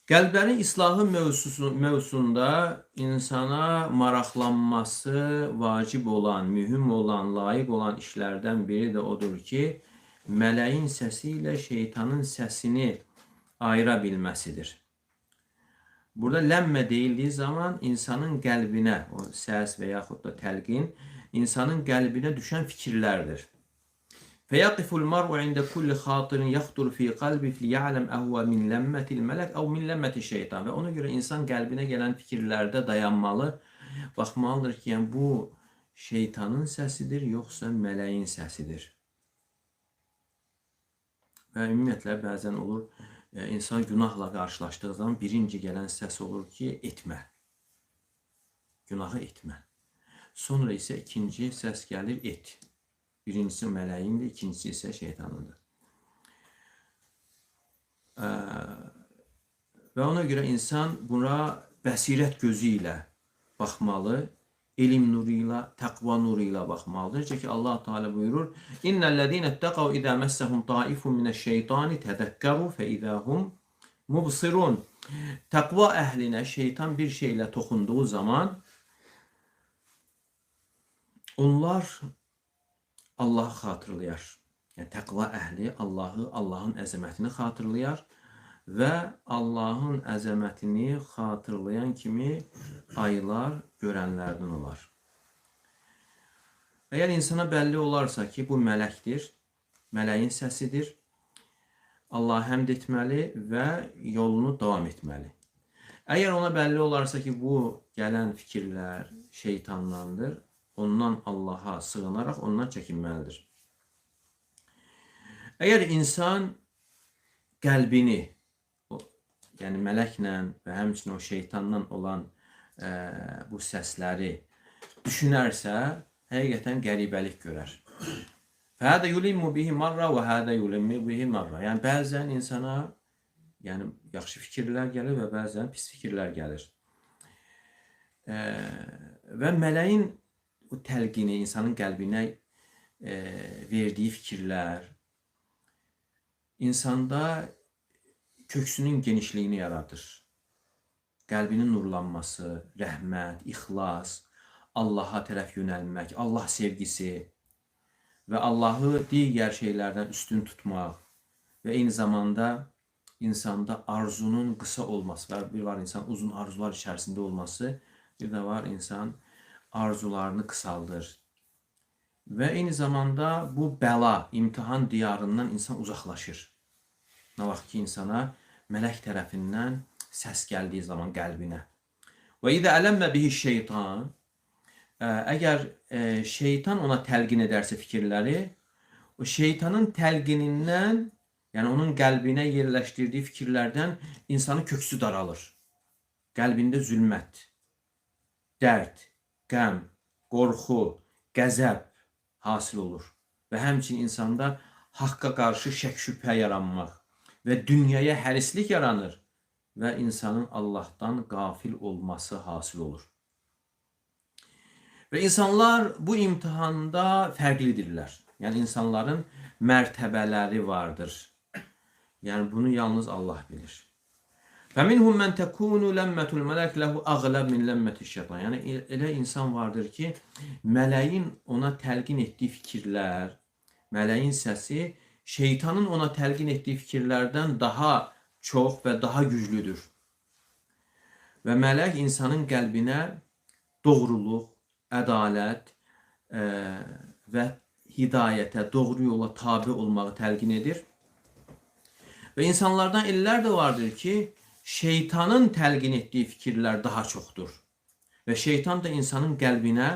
Qəlblərin islahı mövzusunda insana maraqlanması vacib olan, mühüm olan, layiq olan işlərdən biri də odur ki, mələyin səsi ilə şeytanın səsini ayıra bilməsidir. Burada ləmmə deyildiyi zaman insanın qəlbinə, o səs və yaxud da təlqin, insanın qəlbinə düşən fikirlərdir. فَيَقِفُ الْمَرْءُ عِنْدَ كُلِّ خَاطِرٍ يَخْطُرُ فِي قَلْبِهِ لِيَعْلَمْ أَهُوَ مِنْ لَمَّةِ الْمَلَكِ أَوْ مِنْ لَمَّةِ الشَّيْطَانِ. Və ona görə insan qəlbinə gələn fikirlərdə dayanmalı, baxmalıdır ki, yəni bu şeytanın səsidir, yoxsa mələyin səsidir. Və ümumiyyətlə bəzən olur, insan günahla qarşılaşdığı zaman birinci gələn səs olur ki, etmə. Günahı etmə. Sonra isə ikinci səs gəlir, et. Birincisi mələyindir, ikincisi isə şeytanındır. Və ona görə insan buna bəsirət gözü ilə baxmalı, elm nuru ilə, təqva nuru ilə baxmalıdır. Necə ki, Allah Teala buyurur: "İnnellezîne ittaqav izâ messehum taifun mineşşeytani tezekkeru fe izâ hum mubsirun." Təqva əhlinə şeytan bir şeylə toxunduğu zaman onlar Allahı xatırlayar. Yəni təqva əhli Allahı, Allahın əzəmətini xatırlayar və Allahın əzəmətini xatırlayan kimi ayılar görənlərdən olar. Əgər insana bəlli olarsa ki, bu mələkdir, mələyin səsidir, Allaha həmd etməli və yolunu davam etməli. Əgər ona bəlli olarsa ki, bu gələn fikirlər şeytandandır, ondan Allaha sığınaraq ondan çəkinməlidir. Əgər insan qəlbini, yəni mələklə və həmçinin o şeytandan olan bu səsləri düşünərsə, həqiqətən qəribəlik görər. Fəhədə yulimmu bihi marra və hədə yulimmu bihi marra. Yəni bəzən insana yəni yaxşı fikirlər gəlir və bəzən pis fikirlər gəlir. Və mələyin o təlqini, insanın qəlbinə verdiyi fikirlər insanda köksünün genişliyini yaradır. Qəlbinin nurlanması, rəhmət, ixlas, Allaha tərəf yönəlmək, Allah sevgisi və Allahı digər şeylərdən üstün tutmaq və eyni zamanda insanda arzunun qısa olması və bir var insan uzun arzular içərisində olması, bir də var insan arzularını qısaldır. Və eyni zamanda bu bəla, imtihan diyarından insan uzaqlaşır. Nə vaxt ki insana mələk tərəfindən səs gəldiyi zaman qəlbinə. Və izə ələmmə bihi şeytan, əgər şeytan ona təlqin edərsə fikirləri, o şeytanın təlqinindən, yəni onun qəlbinə yerləşdirdiyi fikirlərdən insanın köksü daralır. Qəlbində zülmət, dərd, qəm, qorxu, qəzəb hasil olur. Və həmçinin insanda haqqa qarşı şək-şübhə yaranmaq və dünyaya hərislik yaranır və insanın Allahdan qafil olması hasil olur. Və insanlar bu imtihanda fərqlidirlər. Yəni insanların mərtəbələri vardır. Yəni bunu yalnız Allah bilir. فَمِنْهُمْ مَنْ تَكُونُ لَمَّةُ الْمَلَكِ لَهُ أَغْلَبْ مِنْ لَمَّةِ الشَّيْطَانِ. Yəni elə insan vardır ki, mələyin ona təlqin etdiyi fikirlər, mələyin səsi şeytanın ona təlqin etdiyi fikirlərdən daha çox və daha güclüdür. Və mələk insanın qəlbinə doğruluq, ədalət və hidayətə, doğru yola tabi olmağı təlqin edir. Və insanlardan ellər də vardır ki, şeytanın təlqin etdiyi fikirlər daha çoxdur. Və şeytan da insanın qəlbinə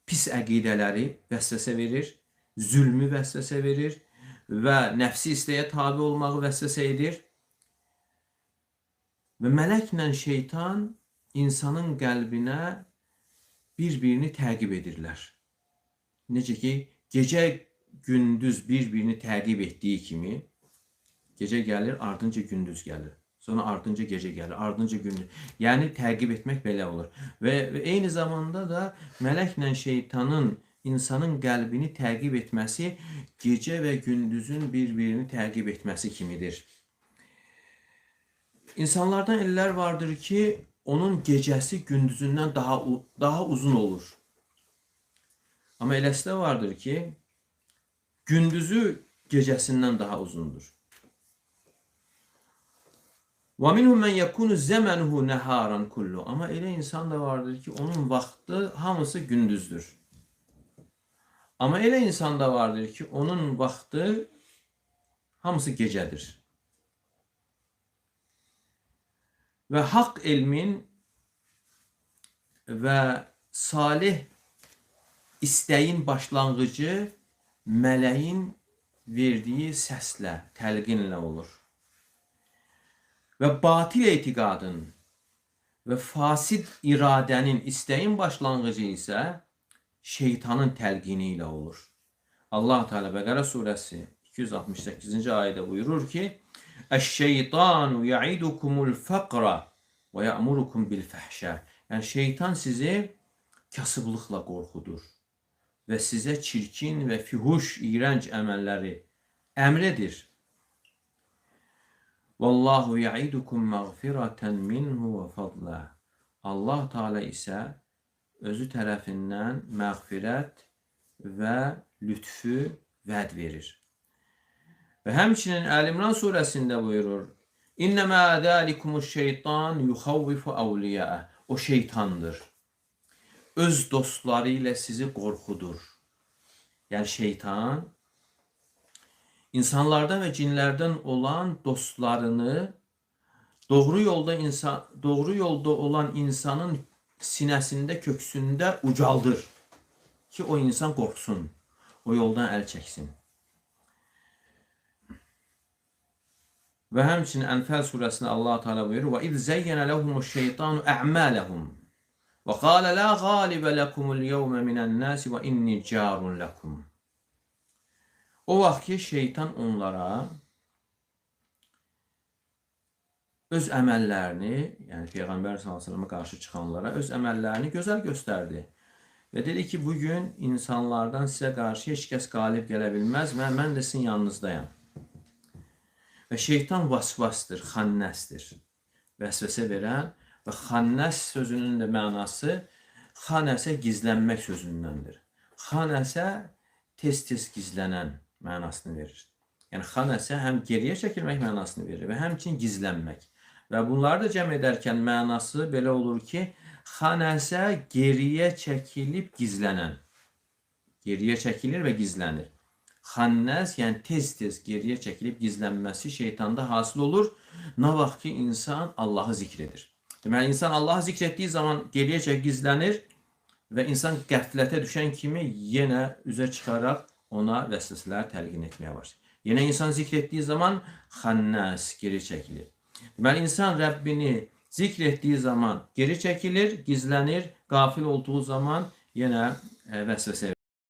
pis əqidələri vəsvəsə verir, zülmü vəsvəsə verir və nəfsi istəyə tabi olmağı vəsvəsə edir. Və mələklə şeytan insanın qəlbinə bir-birini təqib edirlər. Necə ki, gecə gündüz bir-birini təqib etdiyi kimi, gecə gəlir, ardınca gündüz gəlir. Sonra ardınca gecə gəlir, ardınca gündüz. Yəni təqib etmək belə olur. Və eyni zamanda da mələklə şeytanın insanın qəlbini təqib etməsi gecə və gündüzün bir-birini təqib etməsi kimidir. İnsanlardan ellər vardır ki, onun gecəsi gündüzündən daha uzun olur. Amma eləsi də vardır ki, gündüzü gecəsindən daha uzundur. Və minhum men yekunu zemenuhu neharan kullu. Amma elə insan da vardır ki, onun vaxtı hamısı gündüzdür. Amma elə insan da vardır ki, onun vaxtı hamısı gecədir. Və haqq elmin və salih istəyin başlanğıcı mələyin verdiyi səslə, təlqinlə olur. Və batil etiqadın və fasid iradənin, istəyin başlanğıcı isə şeytanın təlqini ilə olur. Allah Teala Bəqərə surəsi 268-ci ayədə buyurur ki: "Əş-şeytanu ya'idukumul faqra və ya'murukum bil fahşa." Yəni şeytan sizi kasıblıqla qorxudur və sizə çirkin və fihuş, iyrənc əməlləri əmr edir. Vallahu ya'idukum mağfiratan minhu və fadla. Allah Teala isə özü tərəfindən məğfirət və lütfü vəd verir. Və həmçinin Əl-İmran surəsində buyurur: "İnnemâ zâlikumuş-şeytan yuxavvifu əvliyâeh." O şeytandır. Öz dostları ilə sizi qorxudur. Yəni şeytan insanlardan və cinlərdən olan dostlarını doğru yolda olan insanın sinəsində, köksündə ucaldır ki o insan qorxsun, o yoldan əl çəksin. Və həmçinin Ənfəl surəsində Allah Teala buyurur: "Və iz zeyyene lehumuş-şeytanu a'malahum və qala la ghalibə lekumul yevme minen-nasi və inni carun lekum." O vaxt ki şeytan onlara öz əməllərini, yəni Peyğəmbər sallallahu əleyhi və səlləmə qarşı çıxanlara öz əməllərini gözəl göstərdi. Və dedi ki, bugün insanlardan sizə qarşı heç kəs qalib gələ bilməz və mən də sizin yanınızdayam. Və şeytan vasvasdır, xannəsdir. Vəsvəsə verən və xannəs sözünün də mənası xanəsə gizlənmək sözündəndir. Xanəsə tez-tez gizlənən mənasını verir. Yəni xanəsə həm geriyə çəkilmək mənasını verir və həmçinin gizlənmək. Və bunları da cəm edərkən mənası belə olur ki, xanəsə geriyə çəkilib gizlənən. Geriyə çəkilir və gizlənir. Xannəs, yəni tez-tez geriyə çəkilib gizlənməsi şeytanda hasil olur. Nə vaxt ki insan Allahı zikr edir. Deməli insan Allahı zikr etdiyi zaman geriyə çək gizlənir və insan qəflətə düşən kimi yenə üzə çıxaraq ona vəsvəsələr təlqin etməyə başlayır. Yenə insan zikr etdiyi zaman xannəs geri çəkilir. Deməli insan Rəbbini zikr etdiyi zaman geri çəkilir, gizlənir, qafil olduğu zaman yenə vəsvəsə